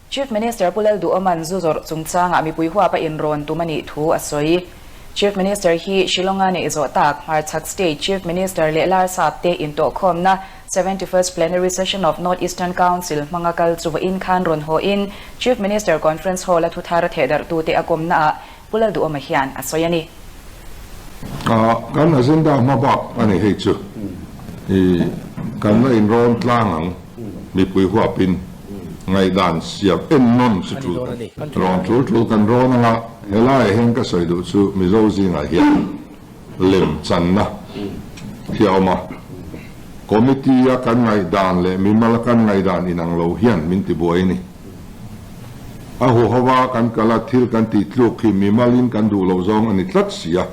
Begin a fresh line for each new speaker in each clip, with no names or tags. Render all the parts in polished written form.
Chief Minister Pu Lalduhawma'n zu zawrh chungchangah mipui huap a inrawn tum a nih thu a sawi. Chief Minister hi Shillong-a neih zawh tak hmarchhak State Chief Minister leh Larsap te intawhkhawmna 71st Plenary Session of North Eastern Council hmanga kal chu vawiin khan rawn hawhin Chief Minister Conference Hall-a thuthar a thehdarhtute a kawmnaah Pu Lalduhawma hian a sawi a ni.
Kan agenda hma bak a ni hei chu i kan la inrawn tlang ang mipui huapin ngaihdan siam en nawn chu tul kan rawn tul tul kan rawn anga helaiah hian ka sawi duh chu Mizo zingah hian lem channa hi a awm a, committee a kan ngaihdan leh mimal a kan ngaihdan inang lo hian min tibuai a ni. A huhova kan kal a, thil kan tih tluk hi mimalin kan duh loh zawng a ni tlat si a,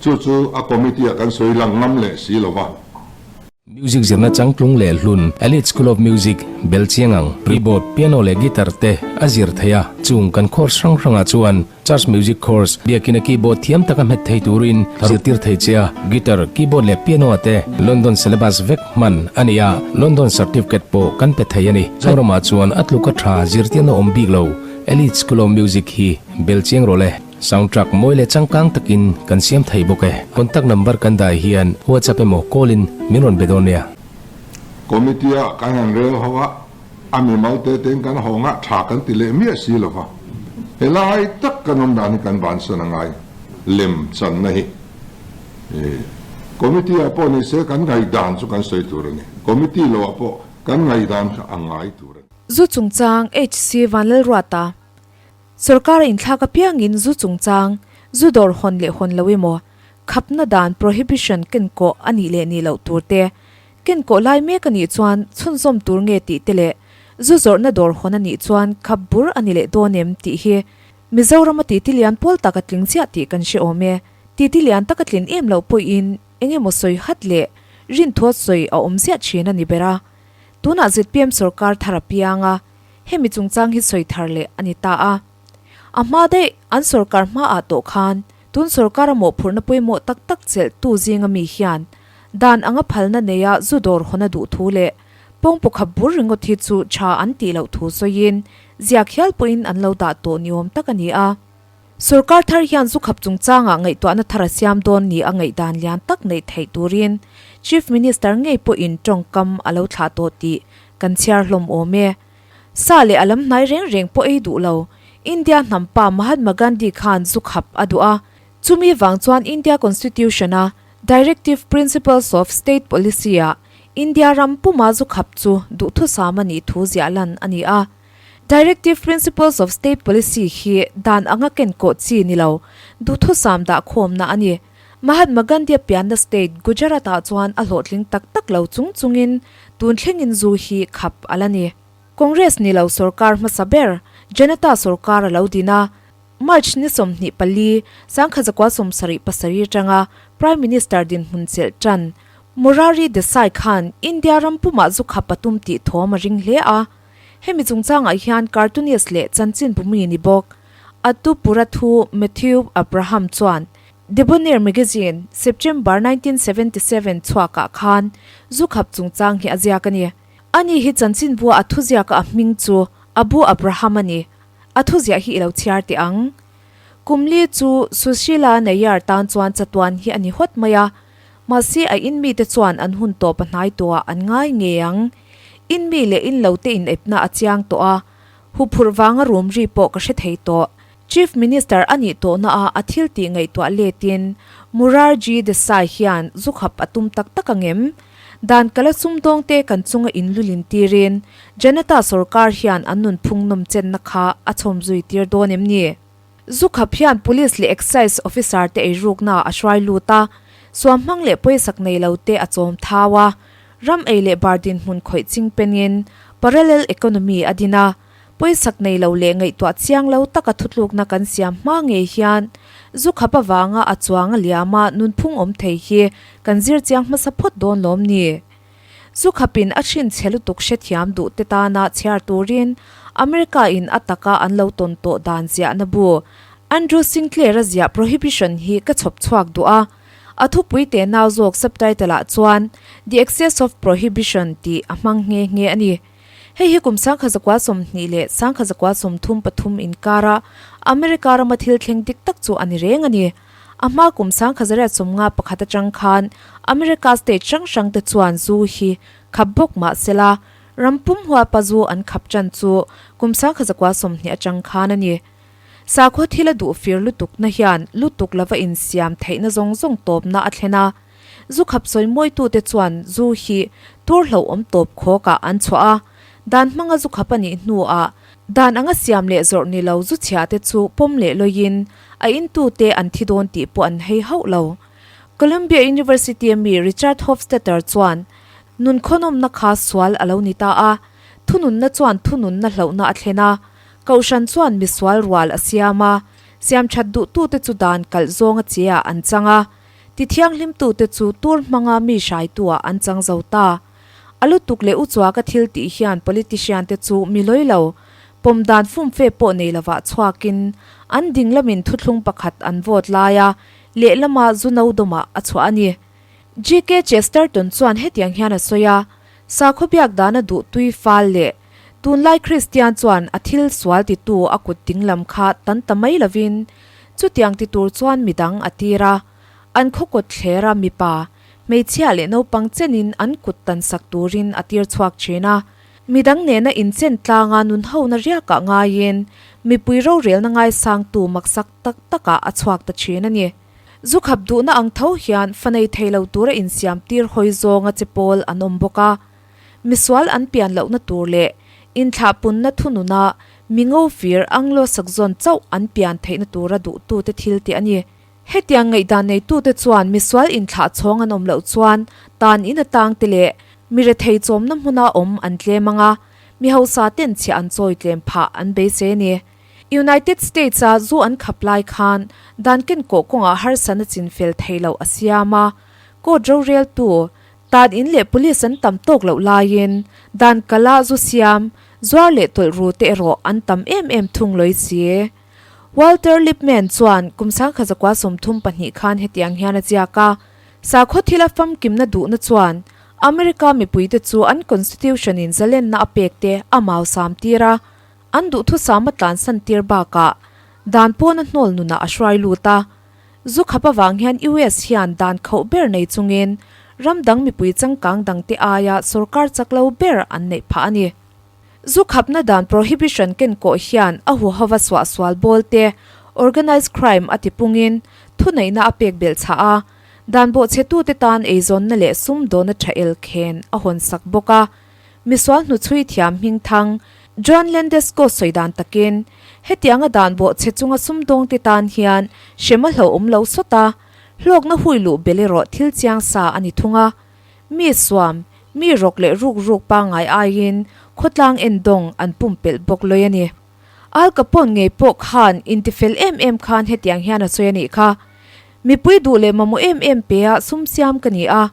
chu chu a committee ah kan sawi lang ngam leh si lo va.
Music zirna changtlung leh hlun Elite School of Music, Belchiangang, keyboard, piano leh guitar te a zir thei a, chung kan course hrang hrangah chuan Church Music Course, biakina keyboard thiam taka hmet thei turin zirtir thei che a, guitar, keyboard leh piano ah te London syllabus vek hman a ni a, London certificate pawh kan pe thei a ni. Zoramah chuan a tluka tha zirtirna awm bik lo, Elite School of Music hi bel chiang rawh le. Soundtrack mawi leh changkang takin kan siam thei bawk e. Contact number kan dah hian WhatsApp emaw call in min rawn be dawn nia.
Committee ah kan han rel ho a. A mimal te te'n kan haw ngah tha kan ti leh miah si lo va, helai tak kan awm dan hi kan vansan a ngai lem channa hi committee ah pawh ni se kan ngaihdan chu kan sawi tur a ni, committee lo ah pawh kan ngaihdan kha a ngai tur a ni.
Zu chungchang HC Vanlalruata Sorkar a inthlak apiangin zu chungchang, zu dawr hawn leh hawn lo emaw, khapna dan prohibition kenkawh a nih leh nih loh tur te, Kenkawh lai mek a nih chuan chhunzawm tur nge tih te leh zu zawrhna dawr hawn a nih chuan khap bur a ni leh dawn em tih hi Mizorama titi lian pawl tak a tling chiah tih kan hre awm e. Titi lian tak a tlin em loh pawhin eng emaw sawi hat leh rinthua sawi a awm ziah thin a ni ber a. Tunah zpm sorkar thar a piang a, hemi chungchang hi sawi thar leh a ni ta a. A hma daih an sorkar hmaah tawh khan tun sorkar a mawhphurhna pawimawh tak tak chelh tu zinga mi hian Dan anga phalna neia zu dawr hawn a duh thu leh pawngpaw khap bur ringawt hi chu tha an tih loh thu sawiin ziak hial pawhin an lo dah tawh ni awm tak a ni a. Sorkar thar hian zu khap chungchangah ngaihtuahna thar a siam dawn ni a ngaihdan lian tak neih theih turin Chief Minister ngei pawhin tawngkam a lo thlah tawh tih kan chhiar hlawm awm e. Sa leh a lam hnai reng reng pawh ei duh lo India hnampa Mahatma Gandhi khan zu khap a duh a, chumi vang chuan India Constitution-a Directive Principles of State Policy-ah India ram puma zu khap chu duhthusam a nih thu ziah lan a ni a. Directive Principles of State Policy hi dan anga kenkawh chi ni lo, duhthusam dahkhawmna a ni. Mahatma Gandhi-a pianna state Gujarat-ah chuan a hlawhtling tak tak lo chung chungin tun thlengin zu hi khap a la ni. Congress ni lo sorkar hmasa ber Janata sorkar a lo din a. March ni 24, 1977 atanga Prime Minister dinhmun chelh tan Morari Desai khan India ram pumah zu khap a tum tih thawm a ring hle a. Hemi chungchangah hian cartoonist leh chanchin bumi ni bawk Atu Purathu Matthew Abraham chuan Debonair Magazine, September 1977 chhuakah khan zu khap chungchang hi a ziak a ni. Ani hi chanchinbua a thuziaka a hming chu Abu Abraham a ni. A thuziah hi i lo chhiar teh ang. Kum li chu Sushila Nayar tan chuan chatuan hi a ni hawt mai a, mahse a in mite chuan an hun tawp a hnai tawhah an ngai ngei ang. In mi leh in lo te inepna a chiang tawh a, huphurh vanga rum ri pawh ka hre thei tawh. Chief Minister a nih tawhna a a thil tih ngaihtuah letin Murarji Desai hian zu khap a tum tak tak ang em? Dan kala sumdawngte kan chunga inlulin tirin Janata sorkar hian an nunphung nawm chenna kha a chhawm zui tir dawn em ni? Zu khap hian Police leh Excise officer te eirukna a hruai lut a, suamhmang leh pawisak nei lo te a chawm thau a, ram ei leh bar dinhmun khawih ching penin parallel economy a din a, Pawisak nei lo leh ngaihtuah chiang lo taka thutlukna kan siam hma ngei hian zu khap avanga a chuang a liama nunphung awm thei hi kan zir chiang hmasa phawt dawn lawm ni? Zu khapin a hrin chhe lutuk hrethiam duh te tana chhiar turin America in a taka an lo tawn tawh dan ziahna bu Andrew Sinclair-a ziah Prohibition hi ka chhawp chhuak duh a, a thupui te nau zawk subtitle ah chuan The Excess of Prohibition tih a hmang nghe nghe a ni. Hei hi kum 1920 leh 1933 inkara America rama thil thleng dik tak chu a ni reng a ni. A hma kum 1851 atang khan America state hrang hrang te chuan zu hi khap bawk mah sela, ram pum huapa zu an khap tan chu kum 1920 atang khan a ni. Sakhaw thil a duh fir lutukna hian lutuk lova insiam theihna zawng zawng tawpna a thlen a. Zu khap sawi mawitute chuan zu hi tur hlauhawm tawp khawkah an chhuah a, dan hmanga zu khap a nih hnuah dan anga siam leh zawrh ni lo zu chhiahte chu pawm leh lawiin a intute an thi dawn tih pawh an hei hauh lo. Columbia University a mi Richard Hofstadter chuan nun khawnawmna kha sual a lo ni ta a, thununna chuan thununna hlauhna a thlen a, Kohhran chuan misual rual a siam a, siamthat duhtute chu dan kalh zawnga che-ah an chang a, Ti thianghlimtute chu tur hmanga mi hraitu-ah an chang zo ta. A lutuk leh uchuaka thil tih hian politician-te chu mi lawi lo, pawm dan fumfe pawh nei lovah chhuakin an ding lamin thuthlung pakhat an vote lai a, lehlama zu no dawmah a chhuah a ni. GK Chesterton chuan hetiang hian a sawi a, Sakhaw biak dana duh tui fal leh tunlai Kristian chuan a thil sual titu a kut dinglam kha tan ta mai lovin Chutiang ti tur chuan midang a tir a, an khawkawt thler a mipa, hmeichhia leh naupang chenin an kut tan sak turin a tir chhuak thin a. Midang nena inchen tlanga nun hona riakah ngaiin mipui rorelna ngaisangtu maksak tak takah a chhuak ta thin a ni. Zu khap duhna ang tho hian fa nei thei lo tura insiam tir hawi zawnga che pawl an awm bawk a. Misual an pian lohna tur leh inthlahpunna thununa mi ngo fir Anglo-Saxon chauh an pian theihna tura duhtute thil tih a ni. Hetiang ngaihdan neitute chuan misual inthlah chhawng an awm loh chuan tan in atangte leh mi rethei chawmna hmuna awm an tlem ang a, mi hausa ten chhiah an chawi tlem phah an beisei a ni. United States-a zu an khap lai khan dan kenkawh kawngah harsatna chinfel theih loh a siam a, court roreltu Dan in leh police an tam tawk loh laiin dan kala zu siam, zuar leh tawlh ru te erawh an tam em em thung lawi si. Walter Lippmann chuan kum 1932 khan hetiang hian a ziak a, Sakhaw thila famkimna duhna chuan America mipuite chu an Constitution in zalenna a pek te a mausam tir a, an duhthusam a tlansan tir bakah dan pawna hnawl nunah a hruai lut a. Zu khap avang hian US hian dan khauh ber nei chungin ram dang mipui changkang dangte aia sorkar chak lo ber an neih phah a ni. Zu khapna dan prohibition kenkawh hian a huhova suahsual bawl te, organized crime a tipungin thuneihna a pek belh chhah a, dan bawhchhetute tan eizawnna leh sumdawna tha elkhen a hawnsak bawk a. Misual hnuchhui thiam hmingthang John Landesco sawi dan takin, hetianga dan bawh che chunga sumdawngte tan hian hrem a hlauhawm lo sawt a, hlawkna hui luh bel erawh thil chiang sa a ni thung a. Mi suam, mi rawk leh ruk ruk pangngai aiin khawtlang endawng an pumpelh bawk lawi a ni. Al Capone ngei pawh khan intifel em em khan hetiang hian a sawi a nih kha. Mipui duh leh mamawh em em pea sum siam ka ni a,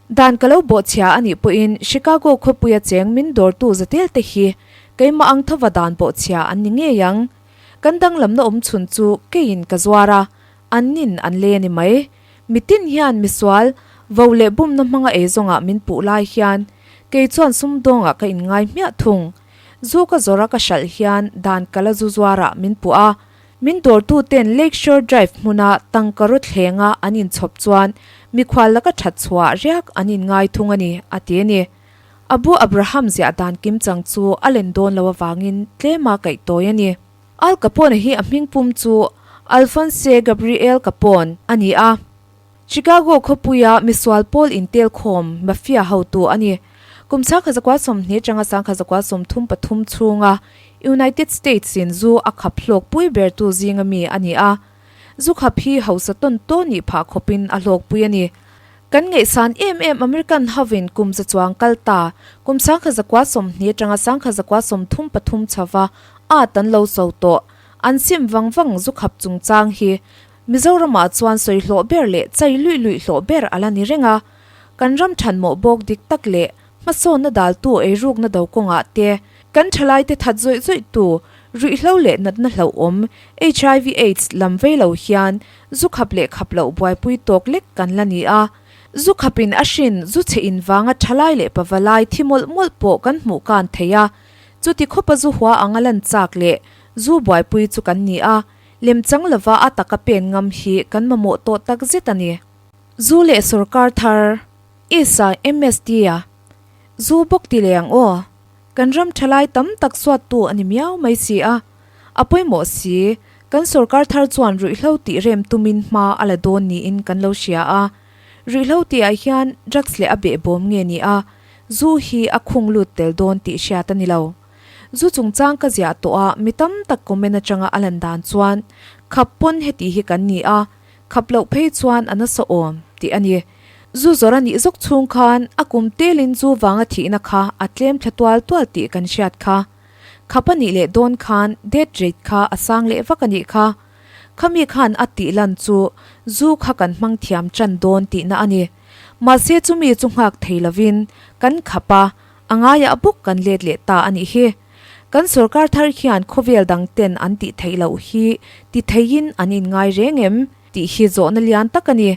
dan ka lo bawhchhia a nih pawhin Chicago khawpuia cheng min dawrtu zatel te hi keimah ang thova dan bawhchhia an ni ngei ang. Kan danglamna awm chhun chu keiin ka zuar a, annin an lei a ni mai. Mitin hian misual, vo leh bumna hmanga eizawngah min puh lai hian kei chuan sumdawngah ka inngai hmiah thung. Zu ka zawrh a ka hralh hian dan ka la zu zuarah min puh a, Min dawrtuten Lake Shore Drive hmuna tangka rawthlenga an inchhawp chuan mikhual laka that chhuah riak an inngai thung a ni, a ti a ni. Abu Abraham ziah dan kimchang chu a len dawn lo avangin tlema kaih tawi a ni. Al Capone hi a hmingpum chu Alphonse Gabriel Capone a ni a. Chicago khawpuia misual pawl intelkhawm, mafia, hotu a ni. Kum 1920 atanga 1933 chhunga United States-in zu a khap hlawkpui bertu zinga mi a ni a. Zu khap hi hausa tawn tawn nih phah khawpin a hlawkpui a ni. Kan ngaihsan em em American hovin kum za chuang kal ta, kum 1920 atanga 1933 chhova at an lo so tawh, an sim vang vang zu khap chungchang hi Mizoramah chuan sawi hlawh ber leh chai luih luih hlawh ber a la ni reng a, kan ram thanmawh bawk dik tak leh hmasawnna daltu eirukna do kawngah te, kan thalaite that zawih zawihtu ruihhlo leh natna hlauhawm hiv aids lam vei lo hian zu khap leh khap loh buaipui tawk lek kan la ni a. Zu khapin a hrin zu chhe in vanga thalai leh pavalai thi mawlh mawlh pawh kan hmuh kan thei a. Chuti khawpa zu hua anga lan chak leh zu buaipui chu kan ni a, lemchang lova a taka pen ngam hi kan mamawh tawh takzet a ni. Zu leh sawrkar thar, Isa MST-a zu bawk ti leh ang aw. Kan ram thalai tam tak suattu a ni miau mai si a, a pawimawh si, kan sawrkar thar chuan ruihhlo tih rem tumin hma a la dawn niin kan lo hria a. Ruihhlo tihah hian drugs leh a behbawm nge ni a, zu hi a khung lut tel dawn tih hriat a ni lo. Zu chungchang ka ziah tawh a, mi tam tak comment atanga a lan dan chuan khap pawn heti hi kan ni a, Khap loh phei chuan a nasa awm, tih a ni. Zu zawrh a nih zawk chhung khan a kum telin zu vanga thihna kha a tlem thla tual tual tih kan hriat kha. Khap a nih leh dawn khan death rate kha a sang leh vak a nih kha. Khami khan a tih lan chu zu kha kan hmang thiam tan dawn tihna a ni. Mahse chumi chu nghak thei lovin kan khap a, a ngaiah bawk kan let leh ta a nih hi. Kan sorkar thar hian khawvel dang ten an tih theih loh hi ti theiin an inngai reng em? tih hi zawhna lian tak a ni.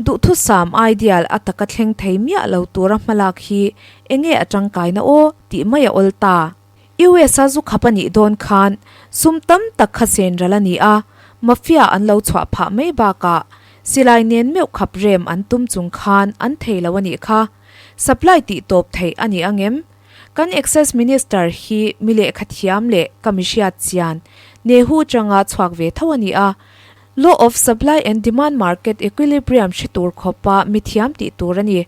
Duhthusam ideal a taka thleng thei miah lo tura hmalak hi enge a tangkaina aw tih mai a awl ta. US a zu khap a nih dawn khan sum tam tak kha sen ral a ni a, mafia an lo chhuah phah mai bakah silai nen meuh khap rem an tum chung khan an thei lo a nih kha. Supply tih tawp theih a ni ang em? Kan Excise Minister hi mi lehkha thiam leh ka mi hriat chian Nehu changa chhuak ve tho a ni a. Law of Supply and Demand Market Equilibrium hre tur khawpa mi thiam tih tur a ni.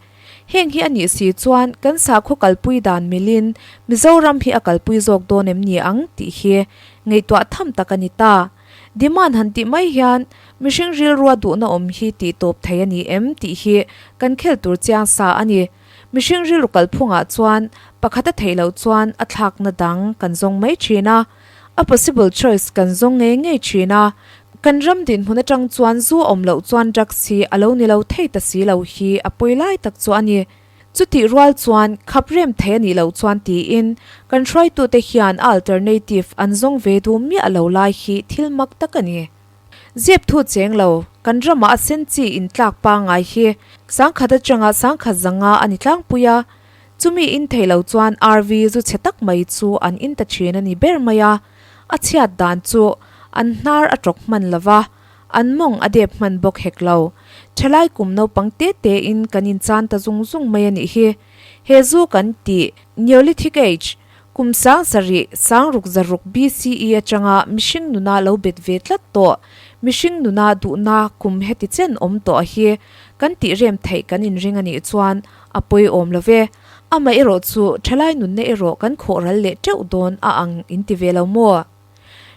Heng hi a nih si chuan kan sakhaw kalpui dan milin Mizoram hi a kalpui zawk dawn em ni ang tih hi ngaihtuah tham tak a ni ta. Demand han tih mai hian mihring rilrua duhna awm hi tih tawp thei a ni em tih hi kan khel tur chiang sa a ni. Mihring rilru kalphungah chuan pakhat a theih loh chuan a thlakna dang kan zawng mai thin a, a possible choice kan zawng ngei ngei thin a. Kan ram dinhmun atang chuan zu a awm loh chuan drugs hi a lo ni lo thei ta si lo hi a pawi lai tak chu a ni. Chutih rual chuan khap rem thei a nih loh chuan tiin kan hruaitute hian a alternative an zawng ve duh miah lo lai hi thil mak tak a ni. Zep thu cheng lo, kan ramah a sen chi in tlak pangngai hi sangkhat atanga sangkhat zanga a ni tlangpui a, chumi in thei lo chuan RV zu chhe tak mai chu an in ta thin a ni ber mai a, a chhiat dan chu an hnar a tawk hman lo va, an mawng a dep hman bawk hek lo. Thalai kum naupang te te in kan in chan ta zung zung mai a nih hi. He zu kan tih Neolithic Age, Kum 7000, 6600 BCE atanga mihring nuna lo bet ve tlat tawh, mihring nuna duhna kum heti chen awm tawh hi kan tih rem theih kan inring a nih chuan a pawiawm lo ve. Amah erawh chu thalai nunna erawh kan khawh ral leh teuh dawn a ang in ti ve lo maw?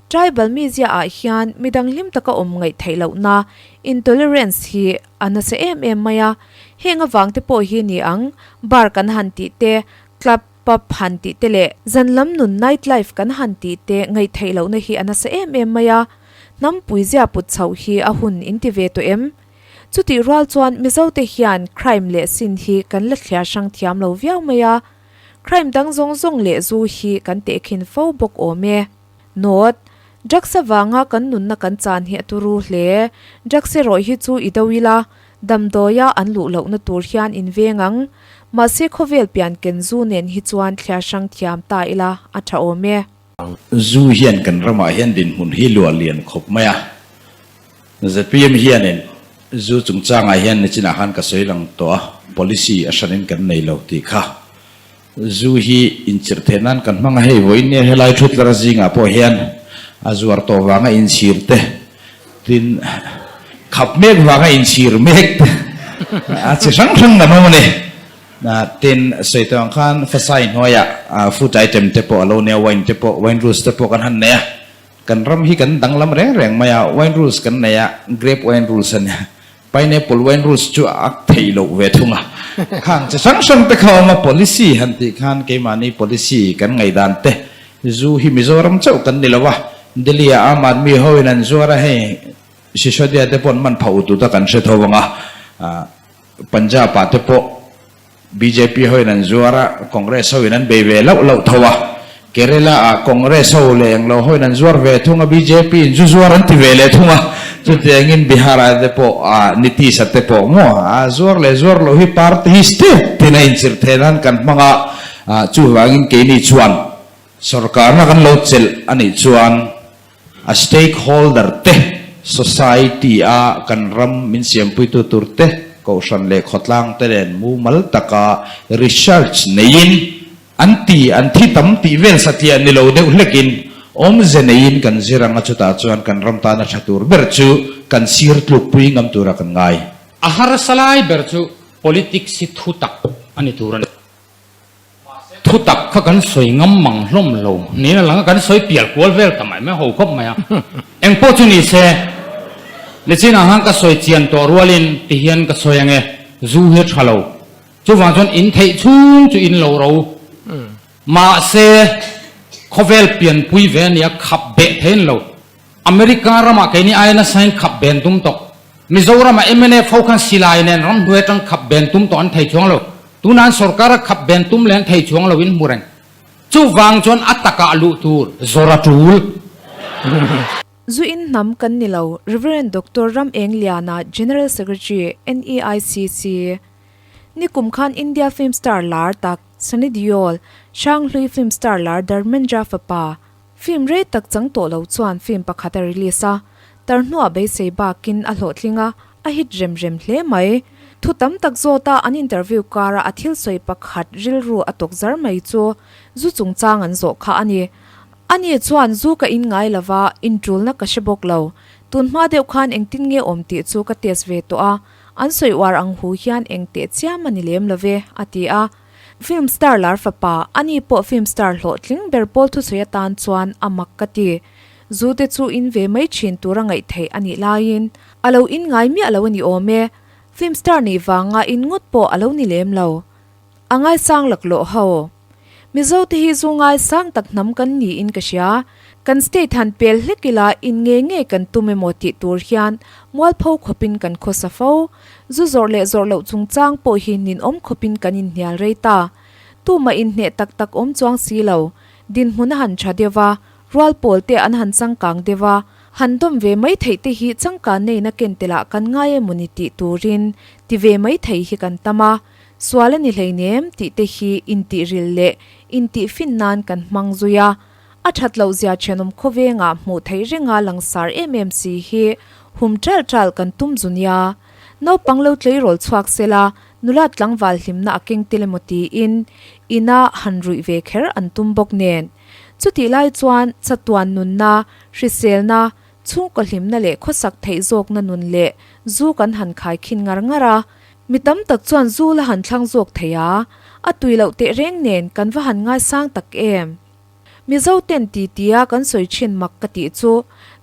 Tribal mizia ah hian midang hlim taka awm ngaih theih lohna, intolerance, hi a nasa em em mai a, heng avang te pawh hi ni ang, bar kan han tih te, club, Pub han tih te leh zan lam nun night life kan han tih te ngaihtheih lohna hi a nasa em em mai a, hnam puizia put chhoh hi a hun in ti ve tawh em? Chutih rual chuan Mizo te hian crime leh sin hi kan la thliar hrang thiam lo viau mai a, crime dang zawng zawng leh zu hi kan tehkhin fo bawk awm e. Note, Drugs avanga kan nunna kan chan hi a turu hle. Drugs erawh hi chu i do ila, damdawia an luh lohna tur hian in veng ang. Mahse khawvel pian ken zu nen hi chuan thliar hrang thiam ta ila a tha awm e.
Zu hian kan ramah hian dinhmun hi luah lian khawp mai a. Zpm hianin zu chungchangah hian nichinah khan ka sawi lang tawh a, policy a hranin kan nei lo tih kha. Zu hi inchirh theih nan kan hmang a, hei vawiin nia helai thutlar zingah pawh hian a zuar tawh vanga inchhir te, tin khap mek vanga inchhir mek te a chi hrang hrang kan awm a ni. Tin, sawi tawh ang khan fasai hnuaiah food item te pawh a lo nia, wine te pawh, wine rules te pawh kan han nei a, kan ram hi kan danglam reng reng mai a, wine rules kan nei a, grape wine rules a nia. Pineapple wine rules chu a ak theih loh ve thung a. Khang chi hrang hrang te kha a awm a, policy han tih khan keimahni policy kan ngaihdan te zu hi Mizoram chauh kan ni lo a, Delhi ah Aam Aadmi ho in an zuar a, hei Sisodia te pawh an man phah ut ut a kan hre tho vang a, Punjab ah te pawh Bjp hoin an zuar a, Congress hoin an bei ve loh loh tho a. Kerala ah Congress ho leh englo hoin an zuar ve thung a, bjp in zu zuar an ti ve leh thung a. Chutiangin Bihar ah te pawh Nitish a te pawh maw a zuar leh zuar loh hi party hi state tin a inchirh theih nan kan hmang a, chuvangin keini chuan. Sorkarna kan lo chelh a nih chuan a stakeholder te, society a kan ram min siampuitu tur te, kohhran leh khawtlang te nen mumal taka research neiin an ti an thi tam tih vel satliah ni lo deuh hlekin awmze neiin kan zir ang a, chutah chuan kan ram tana tha tur ber chu kan sir tlukpui ngam tura kan ngai.
A harsa lai ber chu politics hi thu tak a ni tur a ni. Thu tak kha kan sawi ngam mang hlawm lo niin a lang a, kan sawi pial kual vel ta mai mai ho khawp mai a. Eng pawh chu ni se, nichinah khan ka sawi chian tawh rualin ti hian ka sawi ang e, zu hi a tha lo. Chuvang chuan in theih chhung chu in lo ro. Mahse, khawvel pianpui ve a nia, khap beh thei an lo. America ramah keini aia nasain khap ben tum tawh. Mizoramah mnf ho khan silai nen ramhnuai atang khap ben tum tawh an thei chuang lo. Tunah an sorkar a khap ben tum leh an thei chuang lo in hmu reng. Chuvang chuan a takah luh tur zawr a tul.
Zu in hnam kan ni lo, Rev. Doctor Ram Eng Liana, General Secretary, NEICC. Nikum khan India film star lar tak Sunny Deol, Hranghlui film star lar Dharmendra fapa, Film rei tak chang tawh lo chuan film pakhat a release a, tar hnuah beisei bakin a hlawhtling a, a hit rem rem hle mai. Thu tam tak zawta an interview kara a thil sawi pakhat rilru a tawk zar mai chu zu chungchang an zawh kha a ni. Ani chuan zu ka in ngai lova, intulna ka hre bawk lo. Tun hma deuh khan engtin nge awm tih chu ka test ve tawh a, an sawi uar ang hu hian eng teh chiam a ni lem lo ve, a ti a. Film star lar fapa, ani pawh film star hlawhtling ber pawl thusawi atan chuan a mak ka ti. Zu te chu in ve mai thin tura ngaih theih a nih laiin a lo in ngai miah lo a ni awm e. Film star nih vanga in ngawt pawh a lo ni lem lo. A ngaisang laklawh ho. Mizo te hi zu ngaisang tak hnam kan niin ka hria. Kan state han pel hlek ila in nge nge kan tum emaw tih tur hian mualpho khawpin kan khawsa fo. Zu zawrh leh zawrh loh chungchang pawh hi ninawm khawpin kan inhnial rei ta. Tumah inhneh tak tak awm chuang si lo. Dinhmun a han tha deuh va, rual pawl te an han changkang deuh va, han dawm ve mai theih te hi changkan neina ken telah kan ngai emawni tih turin ti ve mai thei hi kan tam a. Sual a ni hleinem tih te hi intih ril leh intih fin nan kan hmang zui a. A that loh zia thenawm khawvengah hmuh theih renga langsar em em si hi hum ṭalh ṭalh kan tum zu nia. Naupang lo tleirawl chhuak sela nula tlangval hlimna a keng tel emaw tiin ina han ruih ve kher an tum bawk nen. Chutih lai chuan chatuan nunna, hriselna, chhungkaw hlimna leh khawsak theih zawkna nun leh zu kan han khaikhin ngar ngar a. Mi tam tak chuan zu la han thlang zawk thei a, a tui loh tehreng nen kan va han ngaisang tak em. Mizo ten ti tia kan sawi thin mak ka tih chu,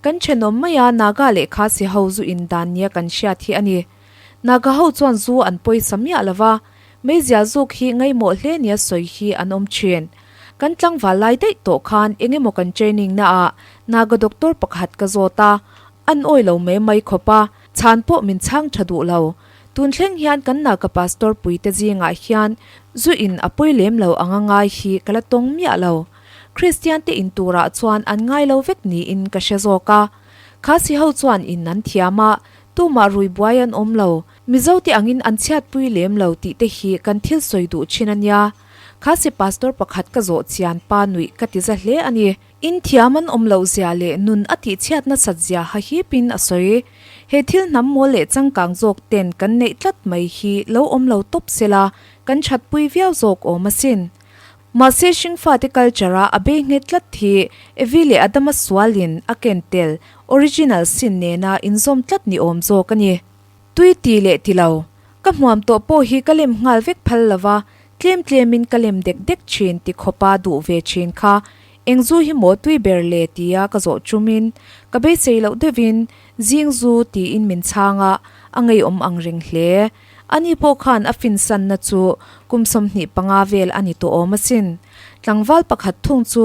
kan thenawm maia Naga leh Khasi ho zu in dan nia kan hriat hi a ni. Naga ho chuan zu an pawisa miah lo va, meizial zuk hi ngaimawh hle nia sawi hi an awm thin. Kan tlangval lai daih tawh khan eng emaw kan training naah Naga doctor pakhat ka zawt a, an awi lo mai mai khawp a, chhan pawh min chhang tha duh lo. Tun thleng hian kan Naga pastor puite zingah hian zu in a pawi lem lo anga ngai hi ka la tawng miah lo. Kristian te in turah chuan an ngai lo vek niin ka hre zawk a. Khasi ho chuan in an thiam a, tumah rui buai an awm lo. Mizo te angin an chhiatpui lem lo tih te hi kan thil sawi duh thin a nia. Khasi pastor pakhat ka zawh chian pa nuih ka ti za hle a ni. In thiam an awm loh zia leh nun a tihchhiat nasat zia ha hipin a sawi. He thil hnam mawl leh changkang zawk ten kan neih tlat mai hi lo awm lo tawp sela kan thatpui viau zawk awm asin. Mahse hringfate culture a a bei nghet tlat hi Evi leh Adama sualin a ken tel original sin nena inzawm tlat ni awm zawk a ni. Tui ti leh ti lo. Ka hmuam tawh pawh hi ka lem nghal vek phal lova, tlem tlemin ka lem dek dek thin ti khawpa duh ve thin kha eng zu hi maw tui ber le tia ka zawh chumin ka beisei loh deuhin zing zu tiin min chhang a, a ngeiawm ang reng hle. Ani pawh khan a finsanna chu kum 25 vel a ni tawh awm asin. Tlangval pakhat thung chu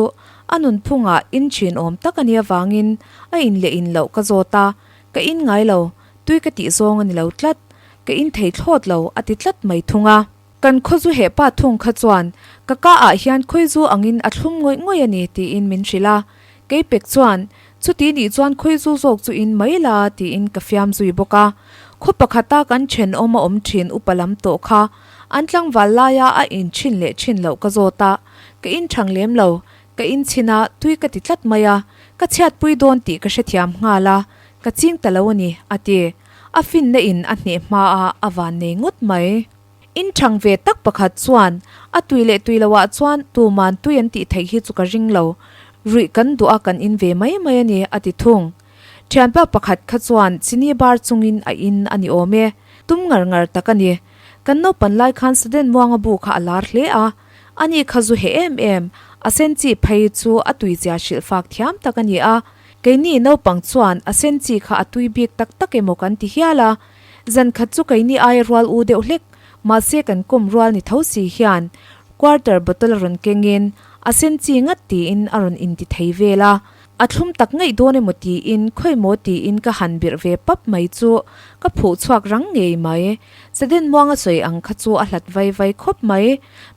a nunphungah in thin awm tak a nih avangin a in leh in loh ka zawt a, Ka in ngai lo, tui ka tih zawng a ni lo tlat, ka in thei thlawt lo a ti tlat mai thung a. Kan khawzu heh pa thung kha chuan ka ka ah hian khawizu angin a thlum ngawih ngawih a ni tiin min hrilh a. Kei pek chuan, Chuti nih chuan khawizu zawk chu in mai la tiin ka fiam zui bawk a. Khaw pakhata kan thenawm a awm thin upa lam tawh kha an tlangval laia a in thin leh thin loh ka zawt a, ka in thang lem lo. Ka inchhin a, tui ka ti tlat mai a, ka chhiatpui dawn tih ka hrethiam nghal a, ka ching ta lo a ni, a ti. A finna in a hneh hma a, a van nei ngawt mai. In thang ve tak pakhat chuan, A tui leh tui loah chuan tuman tui an tih theih hi chu ka ring lo. Ruih kan duh a kan in ve mai mai a ni, a ti thung. Thianpa pakhat kha chuan chini bar chungin a in a ni awm e. Tum ngar ngar tak a ni. Kan naupan lai khan Sudden Muanga bu kha a lar hle a. Ani kha zu heh em em, a sen chi phei chu a tuizia hrilh fak thiam tak a ni a. Keini naupang chuan a sen chi kha a tui bik tak tak emaw kan ti hial a. Zan khat chu keini aia rual u deuh hlek, mahse kan kawm rual ni tho si hian quarter bottle a rawn kengin a sen chi ngat tiin a rawn inti thei vel a. A thlum tak ngaih dawn emaw tiin khawi maw tiin ka han birh ve pap mai chu ka phuh chhuak rang ngei mai. Sudden muanga sawi ang kha chu a hlat vai vai khawp mai.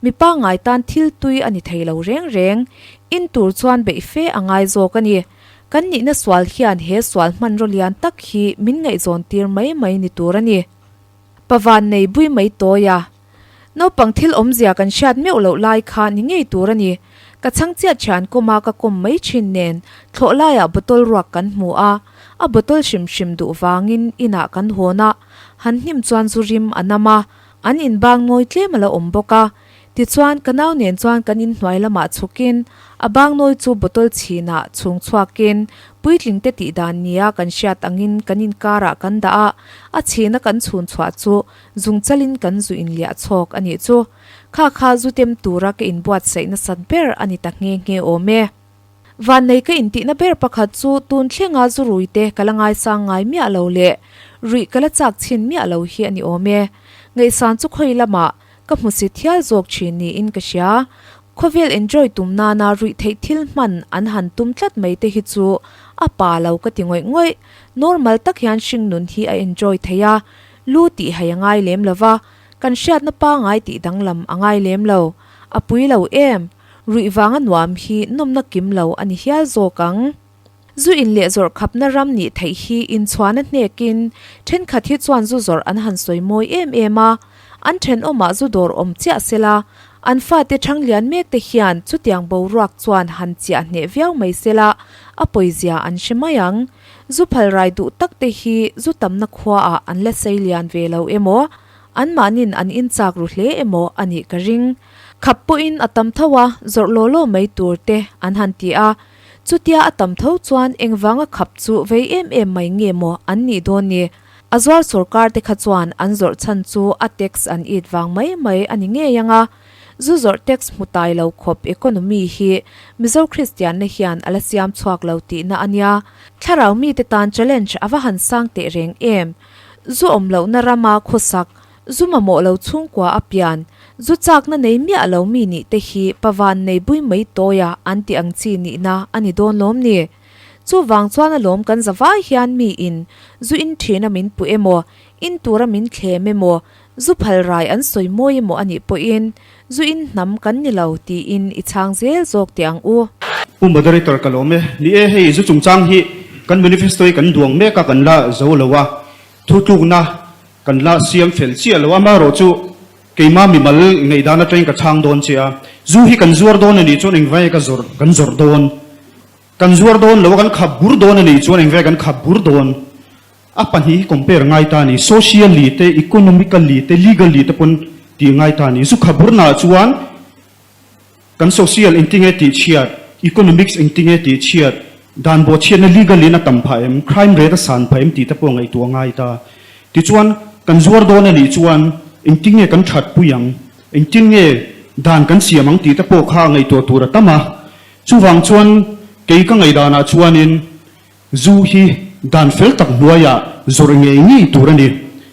Mi pangngai tan thil tui a ni thei lo reng reng. In tur chuan beih fe a ngai zawk a ni. Kan nihna sual hian he sual hmanraw lian tak hi min ngaihzawn tir mai mai ni tur a ni. Pavan nei bui mai tawi a. Naupang thil awmzia kan hriat meuh loh lai kha ni ngei tur a ni. Ka chhang chiah thian kawma ka kawm mai thin nen thlawh laiah bottle ruak kan hmu a, a bottle hrim hrim duh vangin inah kan hawn a, han hnim chuan zu rim a nam a, an inbang nawi tlem a la awm bawk a. Tichuan ka nau nen chuan kan inhnuai lamah chhukin a bang nawi chu bottle chhinah chhung chhuakin puitling te tih dan nia kan hriat angin kan inkarah kan dah a, a chhina kan chhun chhuah chu Zungchalin kan zu inliah chhawk a nih chu. Kha kha zu tem tura ka inbuatsaih nasat ber a ni ta nghe nghe awm e. Vannei ka intihna ber pakhat chu tun thlenga zu rui te ka la ngaisang ngai miah lo leh ruih ka la chak chhin miah lo hi a ni awm e. Ngaihsan chu khawi lamah ka hmusit hial zawk thin niin ka hria. Khawvel enjoy tum nana ruih theih thil hman an han tum tlat mai te hi chu a pa lo ka ti ngawih ngawih. Normal tak hian hringnun hi a enjoy thei a, Lu tih hai a ngai lem lo va, kan hriatna pangai tih danglam a ngai lem lo. A pui lo em? Ruih vanga nuam hi nawmna kim lo a ni hial zawk ang. Zu in leh zawrh khapna ram nih theih hi inchhuahna hnekin thenkhat hi chuan zu zawrh an han sawi mawi em em a, an thenawmah zu dawr awm chiah sela, an fate thanglian mek te hian chutiang boruak chuan han chiah hneh viau mai sela, a pawizia an hre mai ang. Zu phalrai duh tak te hi zu tamna khuaah an la sei lian ve lo emaw, anmahnin an inchak ru hle emaw a nih ka ring. Khap pawhin a tam tho a, zawrh law law mai tur te an han ti a. Chutia a tam tho chuan engvanga khap chu vei em em mai nge maw an nih dawn ni? A zuar sawrkar te kha chuan an zawrh chhan chu a tax an it vang mai mai a ni ngei ang a. Zu zawrh tax hmu tai lo khawp economy hi Mizo Kristianna hian a la siam chhuak lo tihna a nia. Thlarau mite tan challenge a va han sang teh reng em? Zu awm lohna rama khawsak, zu mamawh lo chhungkua a pian, zu chakna nei miah lo mi nih te hi pavan nei bui mai tawia an tih ang chi nihna a ni dawn lawm ni? Chuvang chuan alawm kan zavai hian mi in zu in thina min puh emaw, in tura min thlem emaw, Zu phal rai an sawi mawi emaw a nih pawhin zu in hnam kan ni lo tiin i chhang zel zawk teh ang u.
Pu Moderator ka lawm e. Ni e, hei zu chungchang hi kan manifesto hi kan duang mek a, kan la zo lo a, thutlukna kan la siam fel chiah lo a, amaherawh chu keima mimal ngaihdan atangin ka chhang dawn che a, zu hi kan zuar dawn a nih chuan engvai ka zawrh kan zawrh dawn, kan zuar dawn lo a, kan khap bur dawn a nih chuan engvai kan khap bur dawn. A pahnih hi compare ngai ta a ni, socially te, economically te, legally te pawn tih ngai ta a ni. Zu khaburnaah chuan kan social engtinge tih chhiat, economics engtinge tih chhiat, dan bawhchhiatna legally in a tam phah em, crime rate a san phah em tih te pawh ngaihtuah ngai ta. Tichuan kan zuar dawn a nih chuan engtinge kan that pui ang, engtinge dan kan siam ang tih te pawh kha ngaihtuah tur a tam a. Chuvang chuan kei ka ngaihdanah chuanin Zu hi dan fel tak hnuaiah zawrh ngei ngei tur a ni,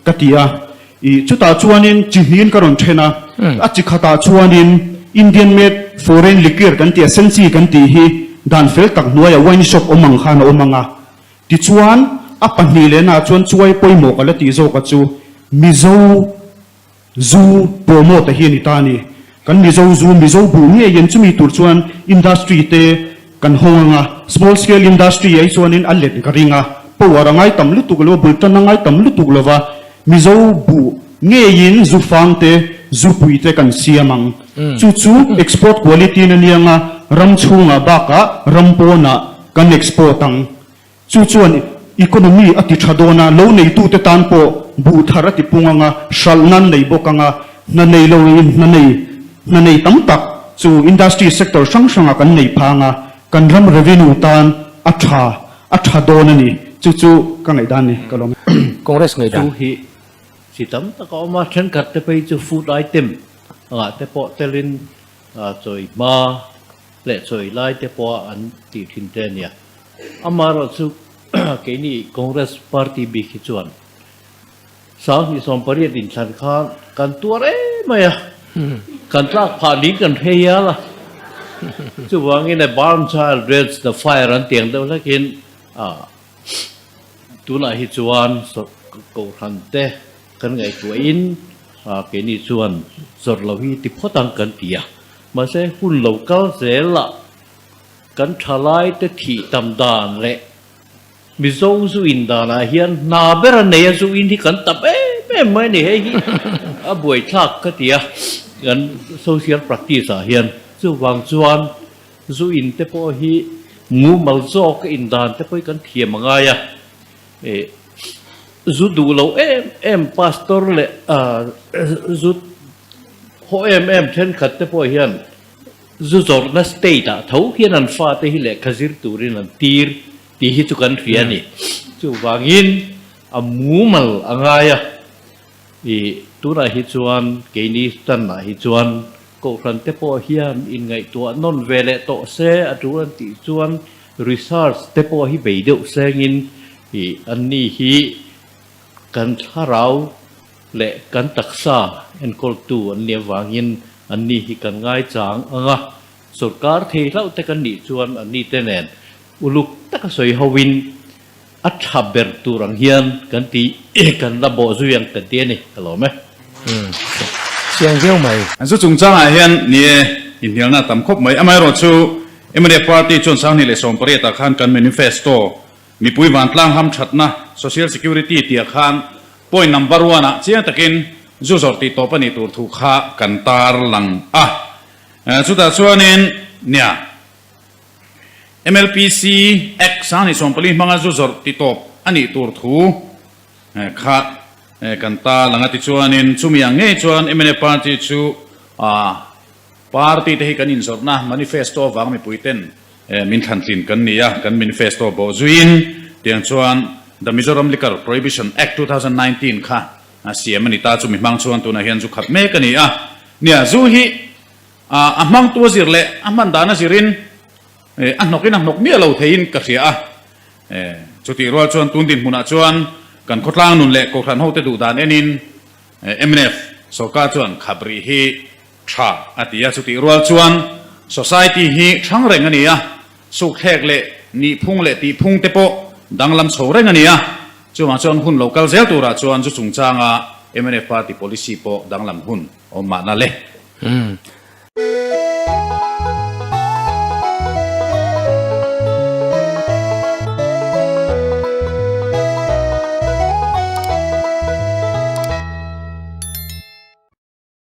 ka ti a. I chutah chuanin chi hnin ka rawn then a, a chi khatah chuanin Indian made foreign liquor kan tih a, senchi kan tih hi dan fel tak hnuaiah wine shop awm ang khan a awm ang a. Tichuan, a pahnih lehnaah chuan chuai pawimawh ka la tih zawk a chu Mizo Zu promote a hi a ni ta a ni. Kan Mizo zu, Mizo buh ngeiin chumi tur chuan industry te kan hawng ang a, small scale industry ai chuanin a let ka ring a, power a ngai tam lutuk lo a, bul tan a ngai tam lutuk lo va, Mizo buh ngeiin zu fang te, zu pui te kan siam ang. Chu chu export quality na nia nga. ram chhungah bakah ram pawnah kan export ang. Chu chuan economy a ti tha dawn a, lo neitute tan pawh buh thar a ti pung ang a, hralh nan nei bawk ang a, hna nei lo in hna nei hna nei tam tak chu industry sector hrang hrangah kan nei phang a, kan ram revenue tan a tha a tha dawn a ni. Chu chu ka ngaihdan a ni, ka lawm e.
Congress ngaihdan.
Chu hi chi tam tak a awm a, thenkhat te phei chu food item angah te pawh telin chawi hma leh chawi lai te pawha an tih thin te a nia. Amaherawhchu keini Congress party bik hi chuan 2018 inthlan khan kan tuar em mai a, kan tlak phah ding kan hre hial a. Chuvangin a burn child dreads the fire an tiang deuh hlekin tunah hi chuan kohhran te kan ngaihtuahin keini chuan zawrh lo hi ti phawt ang kan ti a. Mahse hun lo kal zelah Kan thalaite thih tam dan leh Mizo zu in danah hian hna ber a nei a, zu in hi kan tam em em mai a ni. Hei hi a buaithlak ka ti a, kan social practice ah hian. Chuvang chuan zu in te pawh hi mumal zawk a in dan te pawh hi kan thiam a ngai a. Zu duh lo em em pastor leh zu haw em em thenkhat te pawh hian Zu zawrhna state ah tho hian an fate hi lehkha zir turin an tir tih hi chu kan hria a ni. Chuvangin a mumal a ngai a, i tunah hi chuan keini stanah hi chuan kohhran te pawh hian inngaihtuah nawn ve leh tawh se a tul an tih chuan research te pawh hi bei deuh sengin i anni hi kan thlarau leh kan taksa enkawltu an nih avangin anni hi kan ngaichang ang a, sorkar thei hlauh te kan nih chuan anni te nen uluk taka sawi hoin a tha ber tur ang hian kan ti kan la bawh zui ang kan ti a ni, ka lawm e.
Chiang viau mai.
Zu chungchangah hian ni e, inhnialna a tam khawp mai. Amaherawhchu, mla party chuan 2018 ah khan kan manifesto mipui vantlang hamthatna, social security, tih ah khan Point number one ah chiang takin zu zawrh tih tawp a nih tur thu kha kan tar lang a. Chutah chuanin nia MLPC Act 2014 hmanga zu zawrh tih tawp a nih tur thu kha kan tar lang a. Tichuanin chumi ang ngei chuan mnf party chu party te hi kan inzawrhna manifesto avang mipui ten Min thlantlin kan ni a, kan manifesto bawh zuiin tiang chuan The Mizoram Liquor Prohibition Act 2019 kha siam a ni ta. Chumi hmang chuan tunah hian zu khat mek a ni a. Nia, zu hi a hmangtu a zir leh a hman dan a zirin a hnawkin a hnawk miah lo theiin ka hria a. Chutih rual chuan tun dinhmunah chuan kan khawtlang nun leh kohhran hote duh dan enin mnf sorkar chuan khap rih hi Tha a ti a, chutih rual chuan society hi hrang reng a ni a, sukthlek leh nihphung leh tihphung te pawh danglam chho reng a ni a, chuvang chuan hun lo kal zel turah chuan zu chungchanga mnf party policy pawh danglam hun awm mahna le.